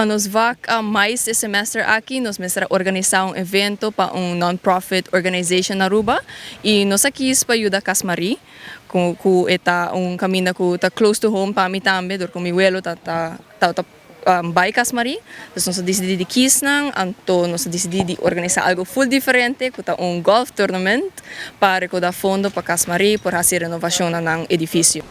Pa nos vak mais e semester aki nos mester a organisa un evento pa un non-profit organization na Aruba y nos a kies pa yuda Cas Marie cu cu e ta un caminda cu ta close to home pa mi tambe dor cu mi welo ta ta ta bay Cas Marie. Dus nos a dicidi di kies nan anto nos a dicidi di organisa algo full diferente cu ta un golf tournament pa recauda fondo pa Cas Marie por haci renovacion na nan edificio.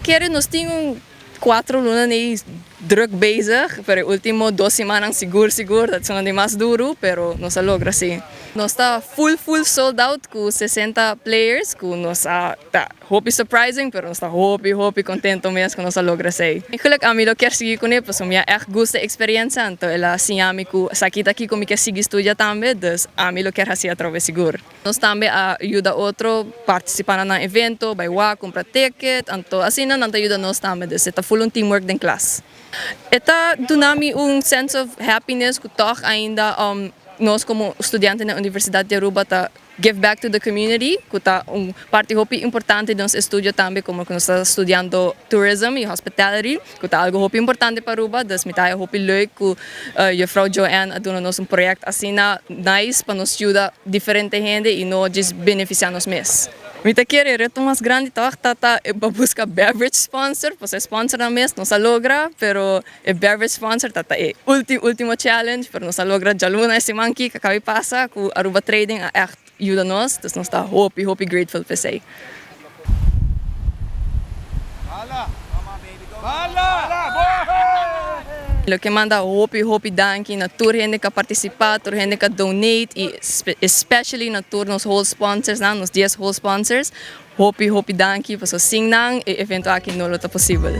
Kere nos tin un cuatro luna nei druk bezig, pero e ultimo dos simannan sigur sigur ta esunnan di mas duru, pero nos a logra si. Nos ta full full sold out cu 60 players cu nos a ta hopi surprising pero nos ta hopi hopi contento mes cu nos a logra esey. Eigenlijk ami lo kier sigui cune pasobra mi a echt gusta e experiencia anto el a siña mi cu esaki ta kico mi kier sigui studia tambe dus ami lo kier haci atrobe sigur. Nos tambe a yuda otro partisipá na nan evento, bai wak, kumpra ticket, anto asina nan ta yuda nos tambe. Dus e ta full un teamwork den klas. E ta duna mi un sense of happiness ku tòg ainda nos komo studiante na Universidat di Aruba ta give back to the community, ku ta un parti hopi importante di nos estudio tambe komo ku nos ta studiando tourism y hospitality. Ku ta algu hopi importante pa Aruba, dus mi ta haya hopi leuk ku Juffrouw Joanne a duna nos un project asina nice pa nos yuda diferente hende y no djis beneficia nos mes. Mi ta kere e reto mas grandi tòg ta ta pa buska beverage sponsor, pasobra e sponsornan mes nos a logra, pero e beverage sponsor ta ta e ultimo ultimo challenge, pero nos a logra djaluna e siman aki ku a kabi pasa ku Aruba Trading a ègt yuda nos, dus nos ta hopi hopi grateful p'esei. Lo ke manda hopi hopi danki na tur hende ku a partisipá, tur hende ku a donate i especially na tur nos hole sponsors nan, nos dies hole sponsors. Hopi hopi danki pasobra sin nan e evento aki no lo ta posibel.